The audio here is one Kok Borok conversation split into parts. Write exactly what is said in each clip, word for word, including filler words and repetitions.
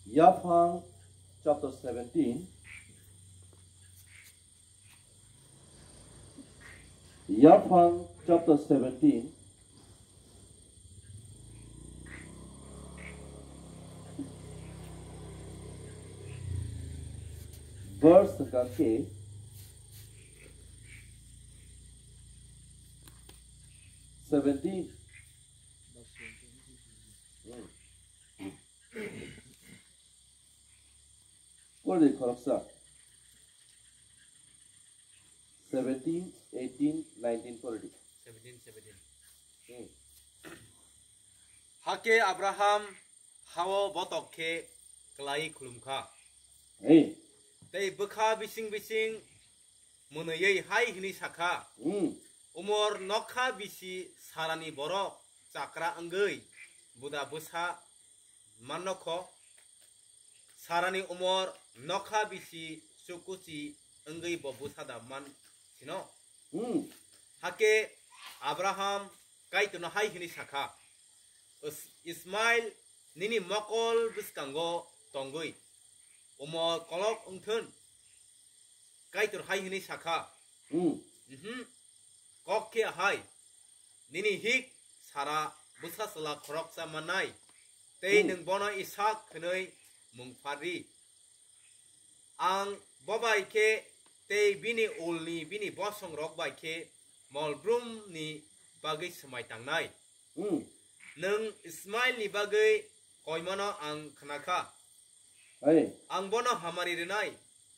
Yaphang chapter seventeen. Yaphang chapter seventeen. Verse hwnkha khe seventeen. Hmm. Pori di khoroksa. Seventeen, eighteen, nineteen pori di. Seventeen, seventeen. Hmm. Hakhe Abraham hao botok khe klai khulumkha. Hey. Tei bwkha bising bising mwnwiwi hai hwnwi sakha, Hmm. Umor nokha bisi Sarani borok chakra wngwi buda bwsa mannokho. Sarani umor nokha bisi chukuchi wngwi bo bwsa da man sino? Hmm. Hakhe Abraham Kaitorno hai hwnwi sakha, Is-, Ismail nini mokol bwskango tongwi umor kolok wngthun. Kaitor hai hwnwi sakha, Hmm. Mhm. Kok khe hai, nini hik Sara bwsa chwla khoroksa mannai, tei Hmm. nwng bono Isak hwnwi mung pharri. Ang bo bai khe tei bini ulni bini bosongrok bai khe mol brumni bagwi swmai tangnai. Hmm. Nwng Ismailni bagwi koimano ang khnakha. Hey. Ang bono hamari rwnai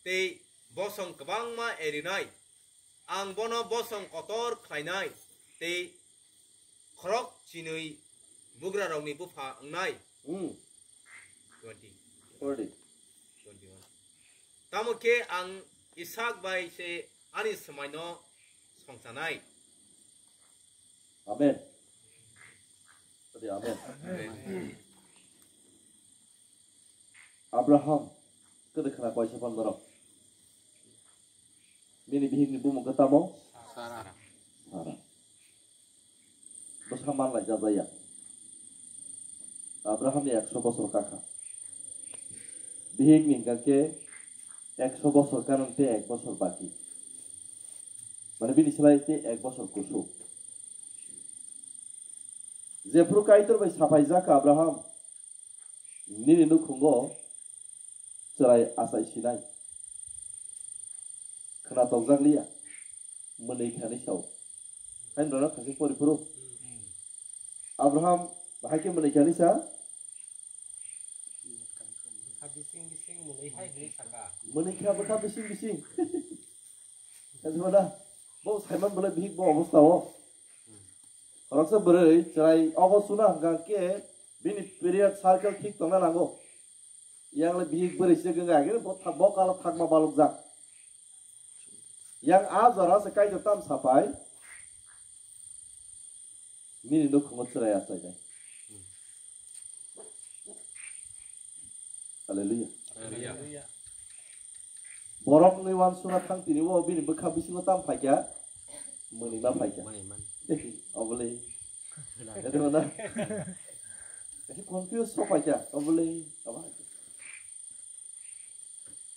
tei bosong kwbangma erinai. Ang bono bosong kotor khlainai tei khorok chinwi bugrarokni bupha wngnai. Hmm. Twenty. Forty. Twenty-one. Tamo khe ang Isak bai se ani swmaino songchanai. Amen. Tadi amen. Amen. Abraham, kada khana kaisa pandorok. Nini bihikni bumung khe tamo? Sara. Sara. Bwsa manlai jajaya. Abrahamni ekso bosor kakha. Bihikni hingka khe ekso bosor kanang tei ek bosor baki. Mane bini slai tei ek bosor kusu. Jephru Kaitor bai sapai jaka Abraham, nini nukhungo chwrai achai sinai. Khna tokjak liya, mwnwi khani sao. Hain rona khasi pori phuru. Abraham bahai khe mwnwi khani sa? Bwkha bising bising mwnwi hai hwnwi saka. Mwnwi kha bwkha bising bising. Kajimana, bo saiman bole bihik bo obostha o. Khoroksa bwrwi chwrai obo suna hwnkha khe bini period circle thik tongna nango. Yang le bihik bwrwi se gwnga khe bo tha-, bo kalo thakma balukjak. Yang a jora se Kaitor tam sapai. Nini nukhungo chwrai achainai. Hallelujah. Hallelujah. Borok ni wan suna thang tini o bini bwkha bisingo tam phaikha, mwnwi ma phaikha. Mwnwi man. Obole. Edo na. Confuse so phaikha, obole. Aba.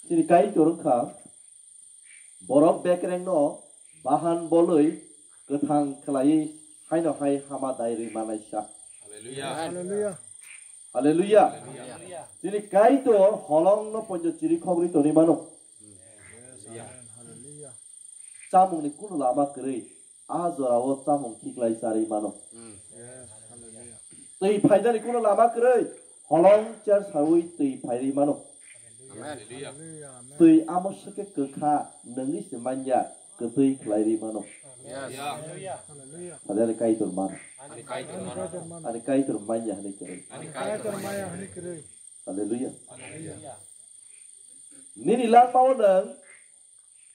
Chini Kaitor wngkha. Borok bekrengno bahan bolwi kwthang khlaiwi haino hai hama dai rwi manaisa. Hallelujah. Hallelujah. Hallelujah. Hallelujah. Chini Kaitor holongno ponjo chiri khogwi tongwi mano. Hallelujah. Chamungni kunu lama kwrwi. A jorao chamung khiklai charwi mano. Hmm. Yes, hallelujah. Twi phainani kuno lama kwrwi, holong cher saui twi phairwi mano. Amen. Hallelujah. Twi amo swkhe kwkha, nungni se manya, kwtwi khlairwi mano. Yes. Hallelujah. Hallelujah. Hallelujah. Kaitor mano. Ani Kaitor mano. Ani Kaitor manya hwnwi kwrwi. Ani Kaitor manya hwnwi kwrwi. Hallelujah. Hallelujah. Nini langmao nwng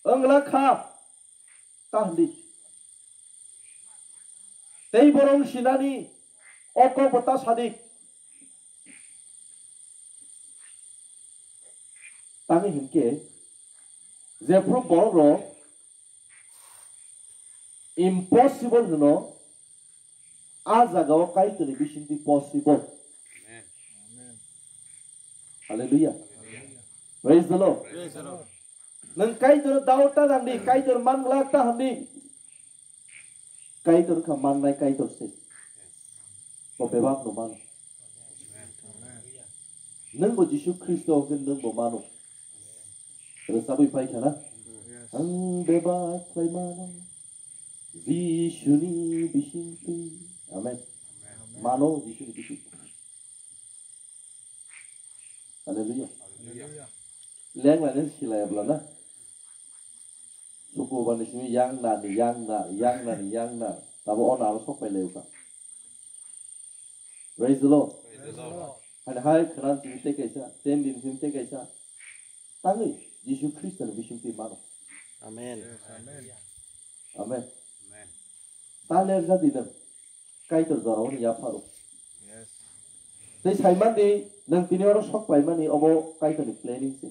wngla kha. Ta hwndi. Tei borok sinani o kok bo ta sadi. Tangwi hinkhe jephru borok rok impossible hwno, a jagao Kaitorni bisingtwi possible. Amen. Hallelujah. Praise the Lord. Nwng Kaitor daot ta nangdi, Kaitor man glak ta hamdi. Kaitor kha mannai Kaitor se. Bo bebak no mano. Nwng bo Jisu Khristo hwnkhe nwng bo mano. Rwchabwi pai khana. Ang bebak khlai mano. Jisuni bisingtwi. Amen. Mano Jisuni bisingtwi. Hallelujah. Leng lainai silai abla na. Suku bani simi yang na ni yang na, yang na ni yang na. Tabo ona abo sok pai lai uka. Praise the Lord. Praise the Lord. Hani hai khana simi te kaisa, ten din simi te kaisa. Tangwi Jisu Khristo ni bising twi mano. Amen. Amen. Amen. Amen. Ta ler jadi nang. Kaitor jorao ni yapharo. Yes. Tei saimandi nang tini oro sok paimani obo Kaitor ni planning se.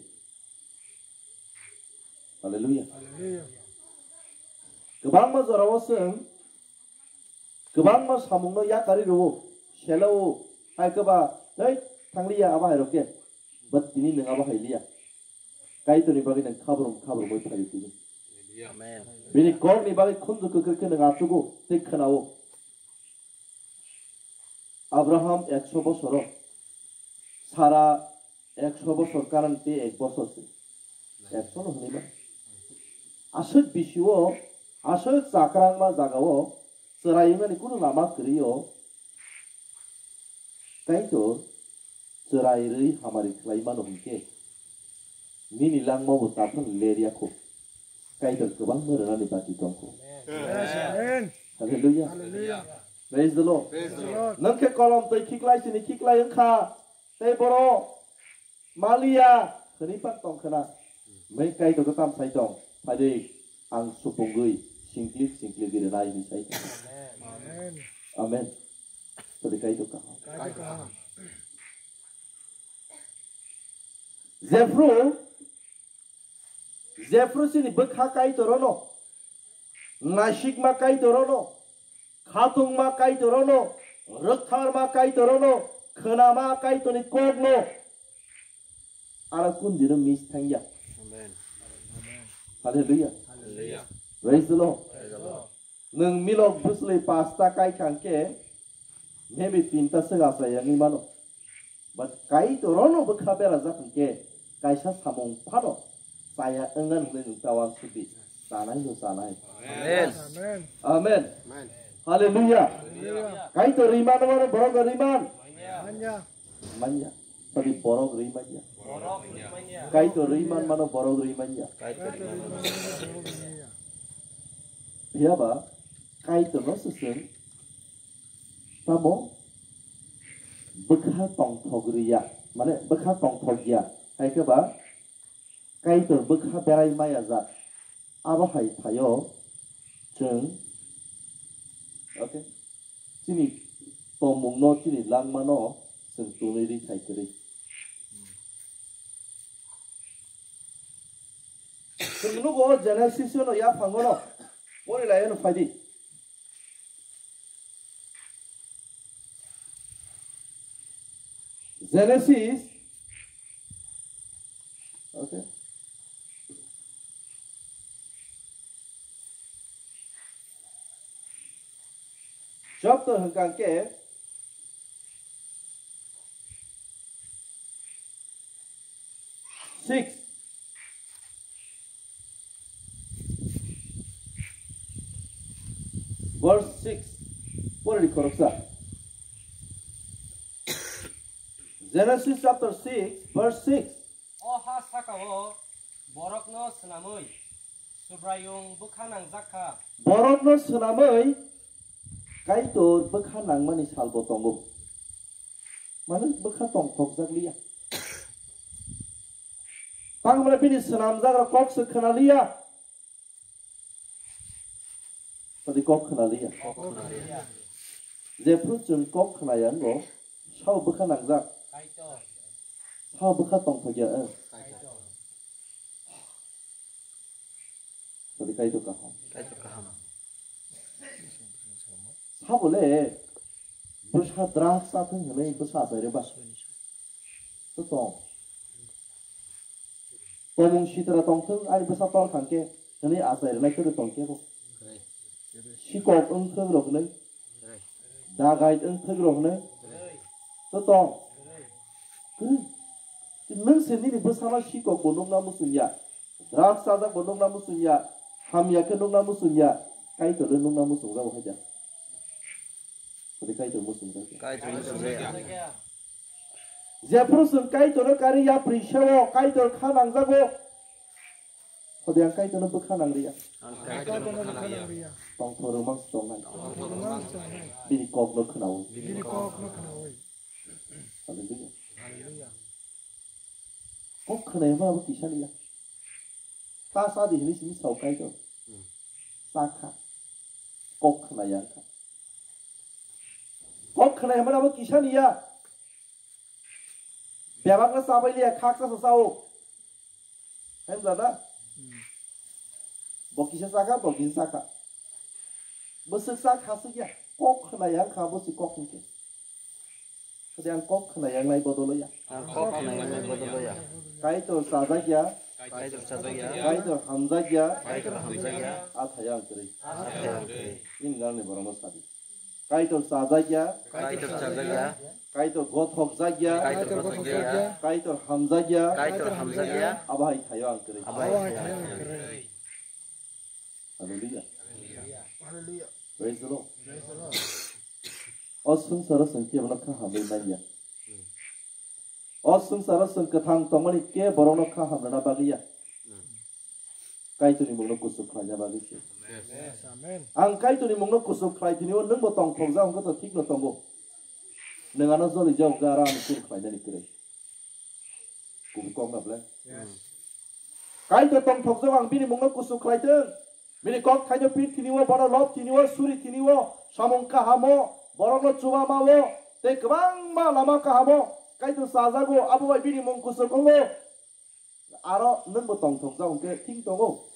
Hallelujah. Hallelujah. Kwbangma jorao chwng kwbangma samungno yakarwi rwo, selao, hai kwba, tei thangliya abo hai rok khe. But tini nwng abo hai liya. Kaitorni bagwi nwng khabrum khabrumwi phaio tini. Amen. Bini kokni bagwi khunju kwkrwi khe nwng achugo tei khwnao. Abraham ekso bosoro, Sara ekso bosor, Kanan tei ek bosor se. Ekso no hwnwi ma. Aswk bisio, aswk chakrangma jagao chwrai wngnani kunu lama kwrwi-o. Kaitor chwrai rwi hamari khlai mano hwnkhe, nini langma bo taphano ler ya kho. Kaitor kwbangma rwnani bati tong kho. Amen. Hallelujah. Hallelujah. Praise the Lord. Praise the Lord. Nwng khe kolom twi khiklai sini khiklai wngkha, tei boro maliya hwnwi pak tong khna. Mei Kaitor khe tam sai tong, phaidi ang supungwi singklik singklik ri nai hwnwi sai tong. Amen. Amen. Tadi Kaitor kaham. Kaitor kaham. Jephru, Jephru sini bwkha Kaitorono, naisikma Kaitorono, khatungma Kaitorono, rwktharma Kaitorono, khwnama Kaitorni kokno, aro kun dino miss thangya. Amen. Hallelujah. Hallelujah. Praise the Lord. Praise the Lord. Nwng milok bwswlwi pasta kai kha hwnkhe, maybe tinta swk achai yangwi mano. But Kaitorono bwkha berajak hwnkhe, kaisa samung phano chaya wngna hwnwi nwng ta uansukdi. Chanai no chanai. Amen. Amen. Amen. Hallelujah. Hallelujah. Kaitor rwi mano mano borok rwi man. Manya. Manya. Tadi borok rwi manya. Borok rwi manya. Kaitor rwi man mano borok rwi manya. Kaitor rwi man mano borok rwi manya. Phiyaba Kaitorno se chwng tamo bwkha tongthok rwya, mane bwkha tongthok ya, hai khe ba Kaitor bwkha berai maya jak. Abo hai phaio chwng, okay, chini tongmungno, chini langmano chwng twnwi rithai kwrwi. Chwng nugo Genesis-o no yaphango no, pori lai no phaidi. Genesis. Okay. Chapter hwnkha khe six. Verse six. Pori di khoroksa. Genesis chapter six, verse six. O ha sakao borokno swnamwi Subraiyung bwkha nangjak kha. Borokno swnamwi Kaitor bwkha nangmani salbo tongo. Mane bwkha tongthokjak liya. Tangmani bini swnamjakrok kok se khna liya. Tadi kok khna liya. Kok khna liya. Jephru chwng kok khna ya wngkha, sao bwkha nangjak. Kaitor. Sao bwkha tongthok ya, eh. Kaitor. Tadi Kaitor kaham. Kaitor kaham. Sabo le bwsa drugs athwng hwnwi bwsa achai rw ba. To tong. Tomung sitra tongthwng, ani bwsa tor thangkhe, hwnwi achai rwnai khe tongkhe bo. Sikok wngthwng rok hwnwi, dagait wngthwng rok hwnwi, to tong. Kwrwi. Nwng se nini bwsano sikok bo nukna muchungya, drugs chajak bo nukna muchungya, hamya khe nukna muchungya, Kaitorno nukna muchungjago hai da? Hwdwi Kaitor muchungjak ya. Kaitor muchungjak ya. Jephru chwng Kaitorno kari yapri seo, Kaitor kha nangjago. Hwdwi ang Kaitorno bwkha nang rwya. Ang Kaitorno bwkha nang rwya. Tongthok rwmang se tongnai. Tongthok rwmang se tongnai. Bini kokno khnaui. Bini kokno khnaui. Hallelujah. Hallelujah. Kok khnaima abo kisa liya. Ta sa di hini simi sao Kaitor. Sakha. Kok khnaya kha. Kok khnai hwnmani abo kisa niya. Bebakno chabai liya, khaksa sa sao. Hemla na? Bo kisa sakha, bo kisa sakha. Bwswk sak hasik ya. Kok khnai ang kha, bo si kok hwnkhe. Hadi ang kok khnai ang nai bodolo ya. Ang kok khnai ang nai bodolo ya. Kaitor chajak ya. Kaitor chajak ya. Kaitor hamjak ya. Kaitor hamjak ya. Athaya ang kwrwi. Athaya ang kwrwi. Ini ganni borokno sadi. Kaitor chajak ya. Kaitor chajak ya. Kaitor gothok jak ya. Kaitor gothok jak ya. Kaitor hamjak ya. Kaitor hamjak ya. Abo hai thayo ang kwrwi. Abo hai thayo ang kwrwi. Hallelujah. Hallelujah. Praise the Lord. Praise the Lord. O swngcharo chwng kebono kha hamwi man ya. O swngcharo chwng kwthang tongmani kebono kha hamrwna bagwi ya. Kaitorni mungno kuchuk khlaina bagwi se. Yes, amen. Ang Kaitorni mungno kuchuk khlai thinio, nwngbo tongthokjak hwnkhe to thikno tongo. Nwng ano jolijak hwnkhe aro ani kunu khlainani kwrwi. Kubui kok na ble? Yes. Kaitor tongthokjak ang bini mungno kuchuk khlai thwng. Bini kok thaino pir thinio, bono lob thinio, suri thinio, samung kahamo, borokno chuba mao, tei kwbangma lama kahamo Kaitor chajago, abo bai bini mung kuchuk wngo. Aro nwngbo tongthokjak hwnkhe thik tongo.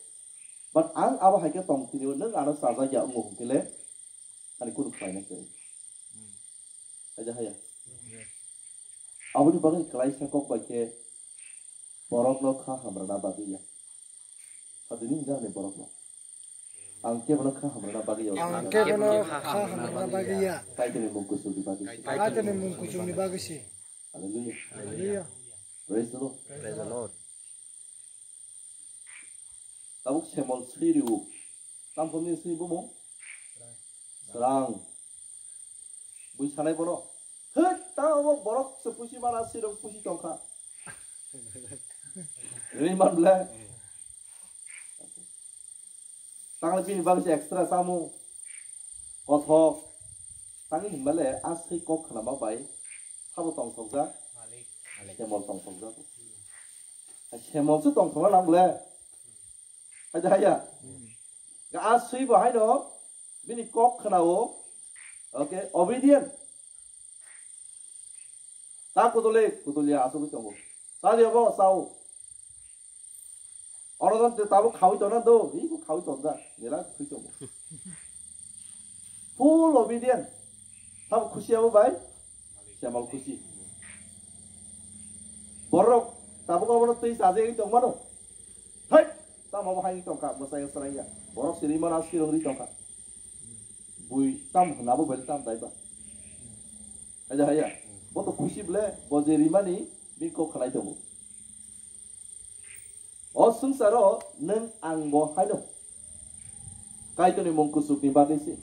But ang abo hai khe tong thinio, nwng ano chajak ya wngo hwnkhe le, ani kunu khlaina kwrwi. Hai da haya? Aboni bagwi klaisa kok bai khe borokno kha hamrwna bagwi ya. Sadini hwnjakhni borokno. Ang kebono kha hamrwna bagwi ya. Ang kebono kha hamrwna bagwi ya. Kaitorni mung kuchukni bagwi se. Kaitorni mung kuchukni bagwi se. Hallelujah. Hallelujah. Praise the Lord. Praise the Lord. Tabuk semol swi riwo. Tamsomni swi bumung? Srang. Bui sanai bono. Thik, ta obo borok se pusi mana sirok pusi tongkha. Ri man ble. Tangla bini bagwi se extra samung. Kothok. Tangwi hinmale a swi kok khnama bai. Sabo tongthokjak. Semol tongthokjak. Semol se tongthokna nang ble. Hai da haya. Ga a swi bo haino bini kok khnao. Okay, obedient. Ta kudole, kudole asugwi tongo. Sadi abo sao. Oro don te tabuk khawi tona do, hi ko khawi tonda, nira khui tongo. Full obedient. Tabuk khusi abo bai, semal khusi. Borok tabuk abono twi sajagwi tongmano. Hai, tamo bo hai tongkha, mwsai swraiya. Borok siri mana sirong ri tongkha. Bui tam hwnabo bai tam daiba. Haja haya. Bo to khusi ble, bo je rimani, bini kok khlai tongo. O swngcharo nwng ang bo haino. Kaitorni mung kuchukni bagwi se.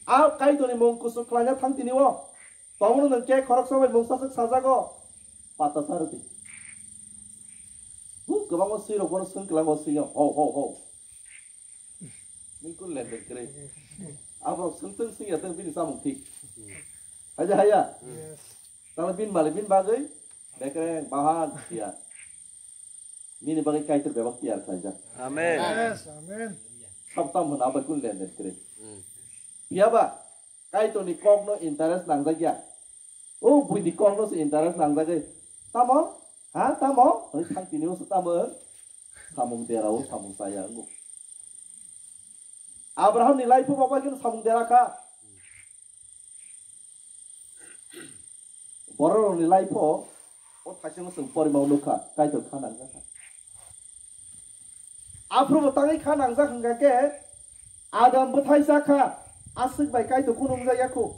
A Kaitorni mung kuchuk khlaina thang tini o. Tongmano nwng khe khoroksa bai mungsa swk sajago. Pata charwdi. Bu kwbangma swirok bono swng kwlango swiyo. Ho, ho, ho. Nini kun lenden kwrwi. Aborok swngtwng swngya twng bini chamung thik. Haja haya. Yes. Tala bin mali bin bagwi. Bekreng bahan ya. Nini bagwi Kaitor bebak tiyar khlaijak. Amen. Yes, amen. Sabtam hwn abai kun lenden kwrwi. Phiya ba Kaitorni kokno interest nangjak ya. O buini kokno se interest nangjagwi. Tamo? Ha, tamo? Hwnwi thang tini o se tamo? Samung derao samung chaya wngo. Abrahamni life-o baba khe samung dera kha. Bororokni life-o o thaisingo chwng porimao nukha, Kaitor kha nangjakha. Aphuru bo tangwi kha nangjak hwnkha khe, Adam bwthai cha kha, aswk bai Kaitor kunu wngjak ya kho.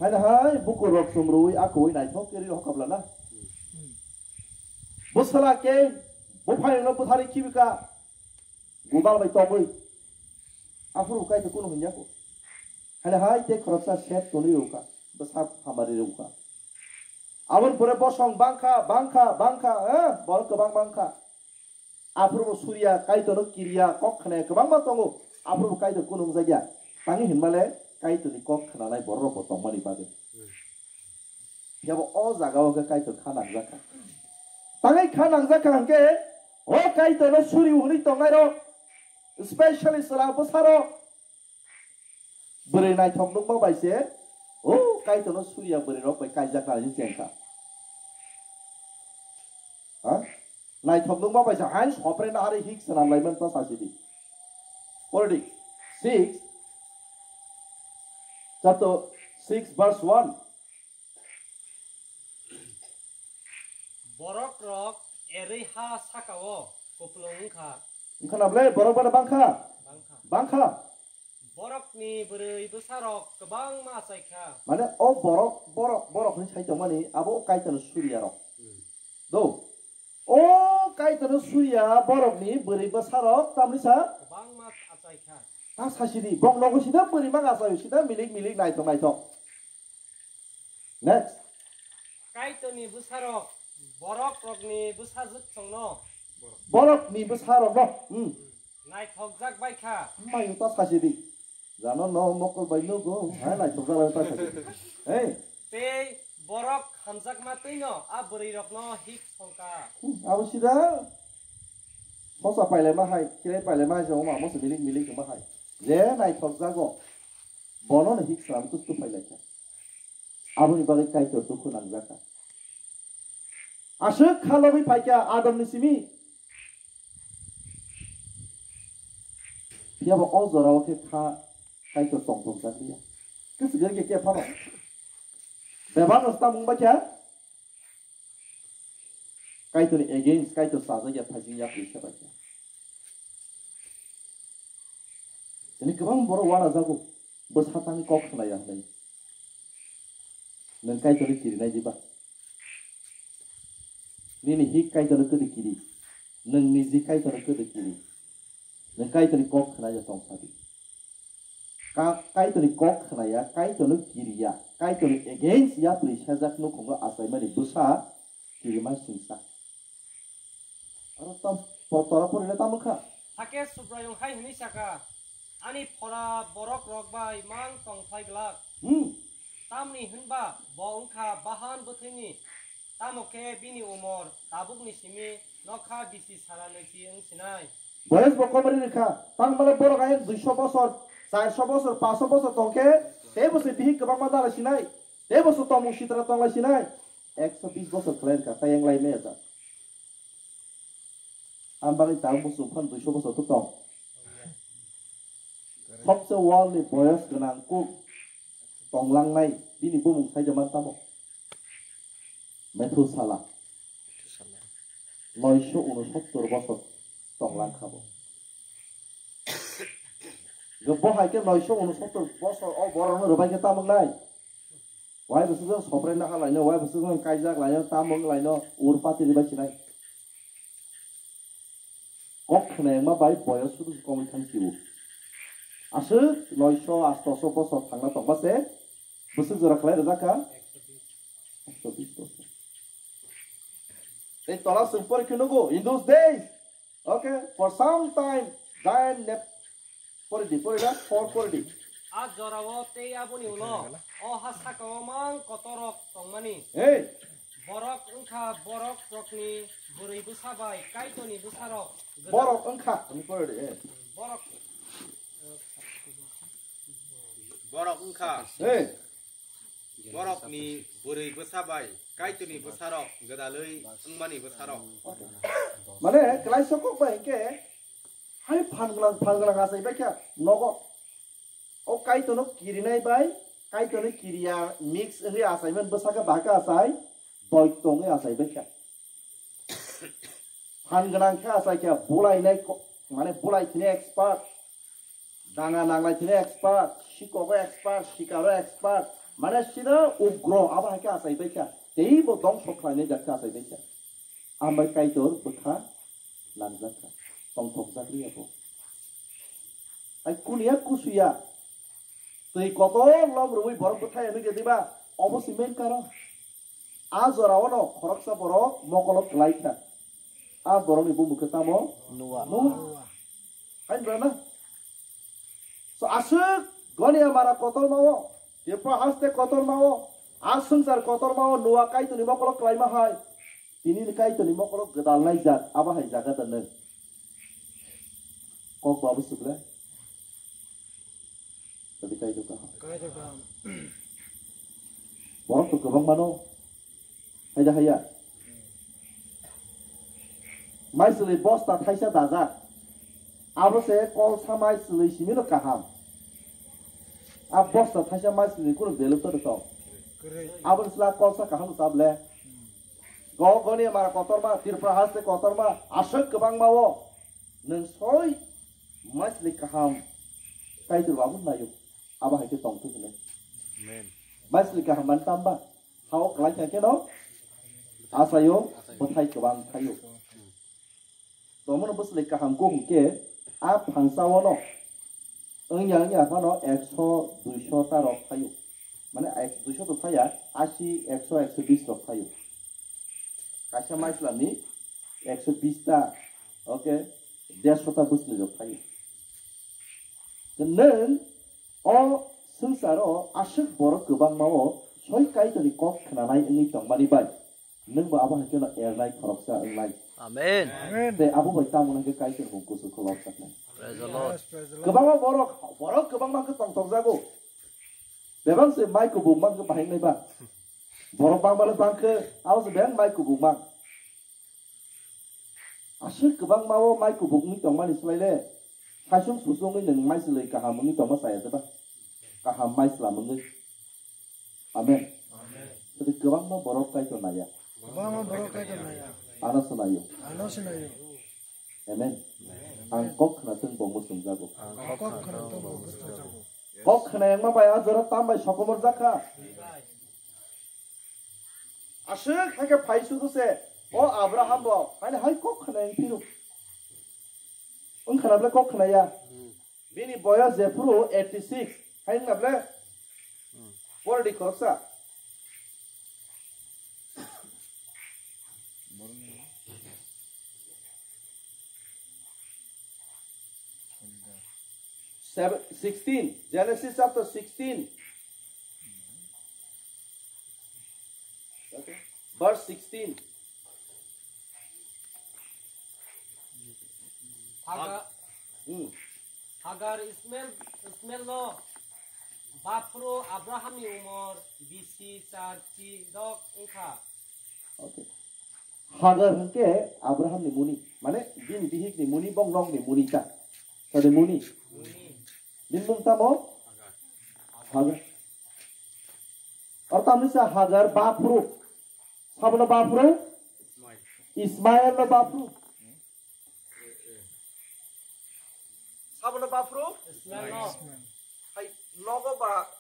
Haino hai bukur rok chumrui akhoi naithok khe ri hokap lana. Bwsala khe buphai no bwthari khibi kha, gudal bai togwi. Aphuru Kaitor kunu hwn ya kho. Haino hai tei khoroksa set tonwi rw kha, bwsa hamari rw kha. Aboni pore bosong bangkha, bangkha, bangkha, eh, borok kwbang bangkha. Aphuru bo Surya, Kaitorno kiriya, kok khwnaya kwbangma tongo. Aphuru bo Kaitor kunu wngjakya. Tangwi hinmale Kaitorni kok khwnanai bororokbo tongmani bagwi. Phiya bo o jagao khe Kaitor kha nangjakha. Tangwi kha nangjakha hwnkhe, o Kaitorno suri hwnwi tongnairok, specially chwla bwsarok, bwrwi naithok nukma bai se, o Kaitorno suriya bwrwi rok bai kaijak nai chengkha. Ha? Naithok nukma bai se, hain sopre na hari hik swnam lai man ta sasi di. Pori di. Six, chapter six, verse one. Borok rok erwi ha sakao kupulung wngkha. Wngkha na ble borok bana bangkha? Bangkha. Bangkha. Borokni bwrwi bwsarok kwbangma achaikha. Mane o borok, borok, borok hwnwi sai tongmani abo o Kaitorno suriya rok. Hmm. Do. O Kaitorno suriya borokni bwrwi bwsarok tamni sa? Kwbangma achaikha. Ta sasidi, bok nogo sida bwrwi ma achaio, sida milik milik naithok naithok. Next. Kaitorni bwsarok, borok rokni bwsajwk chongno. Borokni bwsarokno. Hmm. Naithokjak bai kha. Mayu ta sasidi. Jano no mokol bai nugo. Hai naithokjak bai ta sasidi. Hey. Tei borok hamjakma twino a bwrwi rokno hik songkha. Hmm, abo sida. Sosa pailai ma hai, kirai pailai ma hai se oma mo se milik milik ma hai. Je naithokjago. Bono no hik sram tu tu pailai kha. Aboni bagwi Kaitor dukhu nangjakha. Aswk kha lobwi phaikha Adamni simi. Phiyaba o jorao khe kha Kaitor tongthokjak liya. Kwchwgwi khe khe phano. Bebakno se tamung bakha. Kaitorni against, Kaitor chajak ya, phaising ya, pisa bakha. Tini kwbang borok wanajago, bwsa tangwi kok khna ya hwnwi. Nwng Kaitorno kirinai diba? Nini hik Kaitorno kwdwi kiri. Nwng niji Kaitorno kwdwi kiri. Nwng Kaitorni kok khna ya tong sadi. Ka-, Kaitorni kok khna ya, Kaitorno kiri ya, Kaitorni against ya pori sajak nukhungo achaimani bwsa kirima singsa. Aro tam, po-, tora porina tamo kha? Hakhe Subraiyung hai hwnwi sakha, "Ani phora borok rok bai mang tong phlai glak." Hmm. Tamni hwnba bo wngkha bahan bwthwini, tamo khe bini umor tabukni simi nokha bisi sara nwichi wng sinai. Boyes bo komori rikha, tang mane borok ayang duiso bosor, charso bosor, paso bosor tong khe, tei bo se bihik kwbangma dalai sinai, tei bo se tomung sitra tong lai sinai, ekso bis bosor khlai rikha, tei wng lai maya jak. Ang bagwi tabuk muchung phan duiso bosor khe tong. Thopsa world ni boyes gwnang kuk tonglangnai bini bumung saijama tamo? Methusala. Noisho unosottor bosor tonglang kha bo. Bo hai khe noisho unosottor bosor o borokno rwbai khe tamo wngnai? Wai bwswk jang soprai naha laino, wai bwswk jang kaijak laino, tamo wng laino, ur pati ribai sinai. Kok khna wngma bai boyos sudu se komwi thang sio. Aswk noisho, astoso bosor thangna tongma se bwswk jora khlai rwjak kha? Ekso bis bosor. Tei tola chwng pori khe nugo, in those days, okay, for some time, giant nep-, pori di, pori da, for pori di. A jorao tei aboni ulo, o ha sakao mang kotorrok tongmani. Hey! Borok wngkha borok rokni bwrwi bwsa bai Kaitorni bwsarok. Borok wngkha, ani pore de, eh. Borok. Borok wngkha. Hey. Borokni bwrwi bwsa bai Kaitorni bwsarok gwdalwi wngmani bwsarok. Mane, kwlai sokok bai hwnkhe, hai phan gwnang, phan gwnang achai bai kha, nogo. O Kaitorno kirinai bai, Kaitorno kiriya mix wngwi achaimani bwsakhe bahai khe achai, boitong wngwi achai bai kha. Phan gwnang khe achai kha, bulainai ko-, Mane bulai thini expert, danga nanglai thini expert, sikogo expert, sikaro expert, mane sino ugro abo hai khe achai bai kha. Tei bo dongso khlainai jak khe achai bai kha. Ambai Kaitor bwkha nangjak kha, tongthok jak liya bo. Ai kunia kusuya, twi kotor lom rwui borok bwthai hwnwi khe diba, obo si main karon. A jora o no khoroksa borok mokolo kwlai kha. A borokni bumung khe tamo? Noa. Noa. Hai bra na? So aswk Gonia mara kotorma o, Tripura haste kotorma o, a swngchar kotorma o Noa Kaitorni mokolo kwlaima hai. Tini ni Kaitorni mokolo gwdal nai jak, abo hai jaga da nwng. Kok bo abo swk le? Tadi Kaitor kaham. Kaitor kaham. Borok to kwbang mano. Haida haya. Maichwlwi bosta thaisa dajak. Abo se kolsa maichwlwi simino kaham. A bosta thaisa maichwlwi kunu value to to. Kwrwi. Abo sla kolsa kaham to table. Go Gonia mara kotorma, Tripura haste kotorma, aswk kwbangma o. Nwng soi maichwlwi kaham Kaitor babu nayo. Abo hai khe tongthok hinwi. Amen. Maichwlwi kaham man tamba. Hao kwlai kha khe no asayo bwthai kwbang thaio. Tomono bwswlwi kaham kok hwnkhe a phangsa o no wngya wngya phano ekso duiso ta rok phaio. Mane ek duiso to phaya, asi, ekso, ekso bis rok phaio. Kaisa maichwlamni ekso bis ta, okay, derso ta bwswlwi rok phaio. Nwng o swngcharo aswk borok kwbangma o soi Kaitorni kok khnanai wngwi tongmani bai nwngbo abo hai kheno ernai khoroksa wngnai. Amen. Amen. Tei abo bai tamo hwnkhe Kaitor bung kusu kholopjaknai. Praise the Lord. Yes, praise the Lord. Kwbangma borok, borok kwbangma khe tongthokjago. Bebak se mai kubung mang khe bahai nai ba. Borok bangma le bang khe, abo se beng mai kubung mang. Aswk kwbangma o mai kubuk wngwi tongmani slai le, haisung susung wngwi nwng maichwlwi kaham wngwi tongma chaya de ba? Kaham maichwlam wngwi. Amen. Amen. Tei kwbangma borok Kaitor naiya. Kwbangma borok Kaitor naiya. Ano swnayo. Ano swnayo. Amen. Ang kok khna tong bo muchungjago. Ang kok khna tong bo muchungjago. Kok khna yangma bai a jora tam bai sokomor jakha. Aswk hai khe phai sudu se, o Abraham bo, hani hai kok khna yang phiru. Wng khna ble kok khna ya. Bini boyos je phuru eighty six, hai wng na ble? Por di khoroksa. Seven, sixteen, Genesis chapter sixteen, verse sixteen. Hagar, hmm. Hagar Ismael, Ismael no baphuru Abraham ni umor bisi char chi dok wngkha. Okay. Hagar hwnkhe Abraham ni muni, mane bini bihik ni muni, bong nok ni muni ta. Tade muni. Muni. Bini mung tamo? Hagar. Hagar. Or tamni sa Hagar baphuru. Sabono baphuru? Ismael. Ismael no baphuru. Sabono baphuru? Ismael no. Hai, nogo ba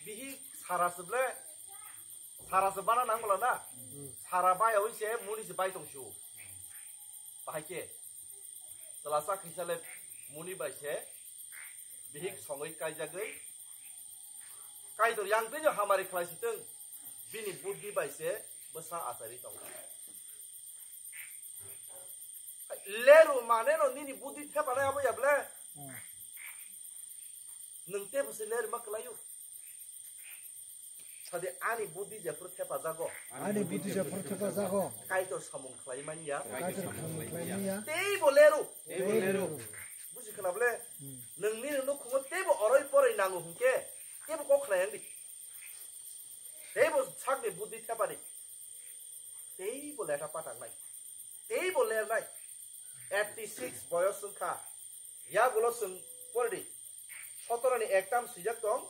bihi Sara se ble, Sara se bana nang bwla na? Sara bai oi se muni se bai tong su. Bahai ke. Chwla sa khisa le muni bai se bihik songwi kaijagwi. Kaitor yang twi no hamari khlai si tong. Bini buddhi bai se bwsa achari tong. Leru mane no nini buddhi thepanai abo ya ble? Hmm. Nwng tebo se leru ma kwlaio. Sadi ani buddhi jephru thepajago. Ani buddhi jephru thepajago. Kaitor samung khlai manya. Kaitor samung khlai manya. Teibo leru. Teibo leru. Buji khna ble? Hmm. Nwng nini nukhungo teibo oroi poroi nango hwnkhe teibo kok khnai ang di. Teibo sakni buddhi thepani. Teibo letha patangnai. Teibo lernai. Eighty six boyos wngkha. Yagulo chwng pordi. Sotoro ni ektam swijak tong.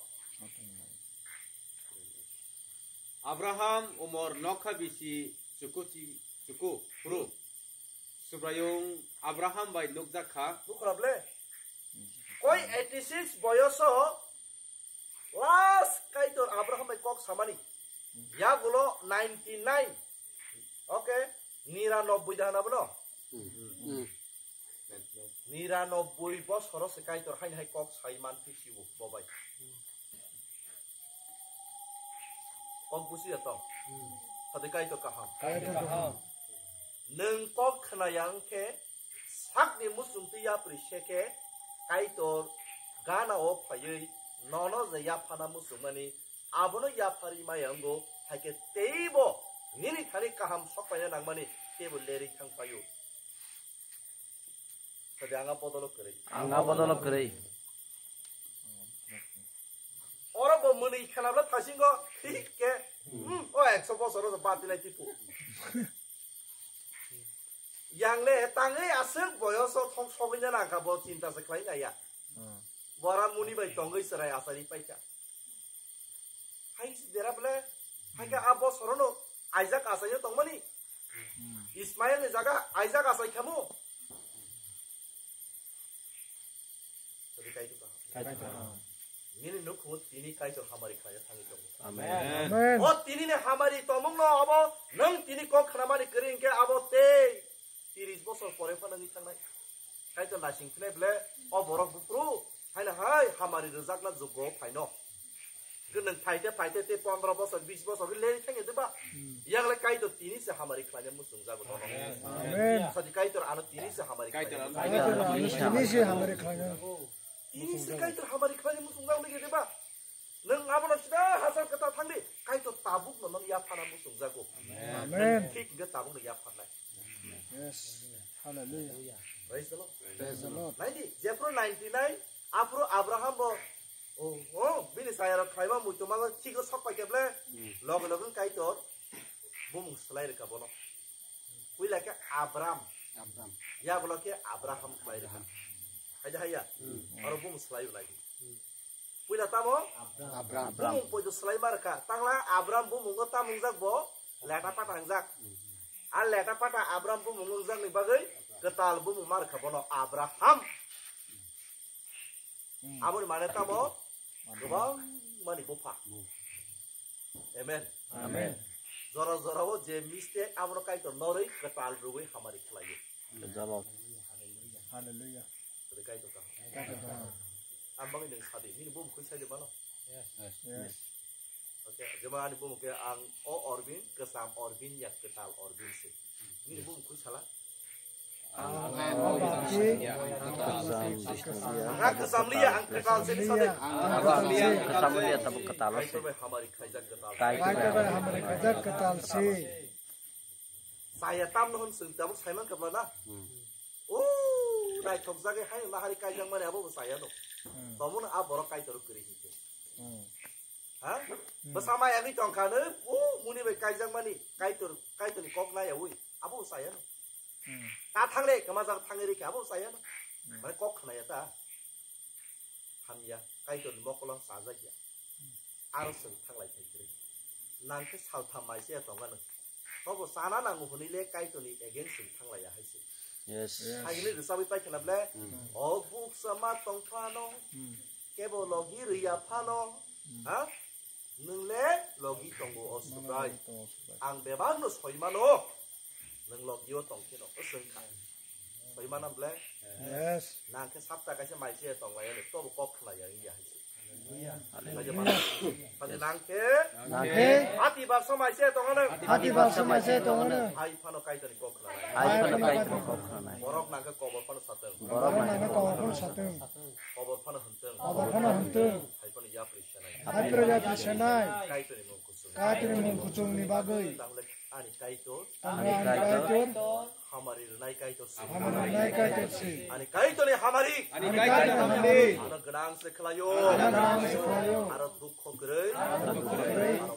Abraham umor nokha bisi chuku chi-, chuku phuru. Subraiyung Abraham bai nukjak kha. Bukhra ble. Koi eighty six boyoso last Kaitor Abraham bai kok samani. Yagulo ninety nine. Okay. Niranobboi dahana bono. Niranobboi bosoro se Kaitor haini hai kok sai man phisiwo bobai. Kok busi ya tong. Sadi Kaitor kaham. Kaitor kaham. Nwng kok khna yang khe sakni muchung twi yapri se khe Kaitor gana o phaiwi nono je yaphana muchungmani abono yapharwi maya wngo, hai khe teibo nini thani kaham sok paina nangmani teibo lerwi thang paio. Sadi anga bodolo kwrwi. Anga bodolo kwrwi. Oro bo mwnwi khanabla thasingo thik khe, hmm, o ekso bosor o bati nai tipu. Yang le tangwi aswk boyoso thong sogwi na nangkha bo chinta se khlai naiya. Bora muni bai tongwi chwrai achari paikha. Hai dera bole, hai khe a bosorono Isaac achaino tongmani. Ismael ni jaga Isaac achai khamu. Sadi Kaitor kaham. Nini nukhungo tini Kaitor hamari khlai thangwi tongo. Amen. O tini ni hamari tongmung no abo nwng tini kok khnamani kwrwi hwnkhe abo tei tiris bosor pore phano wngwi thangnai. Kaitor naising khnai ble o borok buphuru haino hai hamari rwjakna jukgo phaino. Hwnkhe nwng phaite phaite tei pondro bosor, bis bosor khe leri thangya diba? Yang le Kaitor tini se hamari khlaina muchungjago nono. Amen. Sadi Kaitor ano tini se hamari khlaina muchungjago. Kaitor ano tini se hamari khlaina. Tini se Kaitor hamari khlaina muchungjago nigya diba? Nwng abono sida hachal kwtal thangdi, Kaitor tabukno nwng yaphana muchungjago. Amen. Nwng thik hwnkhe tabukno yapharnai. Yes. Hallelujah. Praise the Lord. Praise the Lord. Naidi, jephru ninety nine, aphru Abraham bo, oh, oh, bini sayarok khlaima muitu mago thikgo sok pai khe ble, loge loge Kaitor bumung slai rwkha bono. Puila khe Abram. Abram. Yagulo khe Abraham khlai rwkha. Haida haiya? Oro bumung slai rwlai di. Puila tamo? Abram. Bumung poito slai ma rwkha. Tangla Abram bumungo tamo wngjak bo? Leta pata wngjak. A leta pata Abram bumung wngjakni bagwi kwtal bumung ma rwkha bono Abraham. Aboni mane tamo? Kwbang mani bupha. Amen. Amen. Jora jora o je mistake abono Kaitor norwi kwtal rwwi hamari khlaio. Praise the Lord. Hallelujah. Hallelujah. Tei Kaitor kaham. Kaitor kaham. Ang bagwi nwng sadi, nini bumung khwi saidi mano? Yes. Yes. Okay, jemon ani bumung khe ang o Orbin, kwcham Orbin ya kwtal Orbin se. Nini bumung khwi sala? Ang kwcham liya, ang kwtal se sadi. Ang kwcham liya, tabuk kwtal se. Kaitor bai hamari khlaijak kwtal. Kaitor bai hamari khlaijak kwtal se. Chaya tamno hwn chwng tabuk saiman kha bwla na? O naithok jagwi haino nahari kaijak mani abo bo chaya no. Tomono a borok Kaitor kwrwi hinkhe. Ha? Bwsa mai agwi tongkha no, o muni bai kaijak mani Kaitor, Kaitorni kok naiyaui abo bo chaya no. Ta thangle kwmajak thangwi rikhe abo bo chaya no. Mane kok khnaya ta. Hamya, Kaitorni mokolo chajak ya. Aro chwng thanglai thai kwrwi. Nang khe saltham mai se tongma nang. Tobo chana nango hwnwi le Kaitorni against chwng thanglai ya hai se. Yes. Yes. Haino rwchabwi paikha na ble? O buksa ma tong phano, kebo logi rwya phano, ha? Nwng le logi tongo o Subrai. Ang bebak no soi mano. Nwng logi o tong kheno o chwng kha. Soi mano ble? Yes. Nang khe sapta kaisa mai se tong lai ani, tobo kok khna ya ya hai se. Hallelujah. Hallelujah. Nang khe? Nang khe? Hati barsa mai se tong ano. Hati barsa mai se tong ano. Hai phano Kaitorni kok khna nai. Hai phano Kaitorni kok khna nai. Borok nang khe kobor phano satong. Borok nang khe kobor phano satong. Kobor phano hwntong. Kobor phano hwntong. Hai phano yapri sanai. Hai phano yapri sanai. Kaitorni mung kuchung. Kaitorni mung kuchungni bagwi. Tahle ani Kaitor. Tahle ani Kaitor. Hamari rwnai Kaitor se. Hamari rwnai Kaitor se. Ani Kaitorni hamari. Ani Kaitorni hamari. Ano gwnang se khlaio. Ano gwnang se khlaio. Aro dukho kwrwi. Aro dukho kwrwi. Aro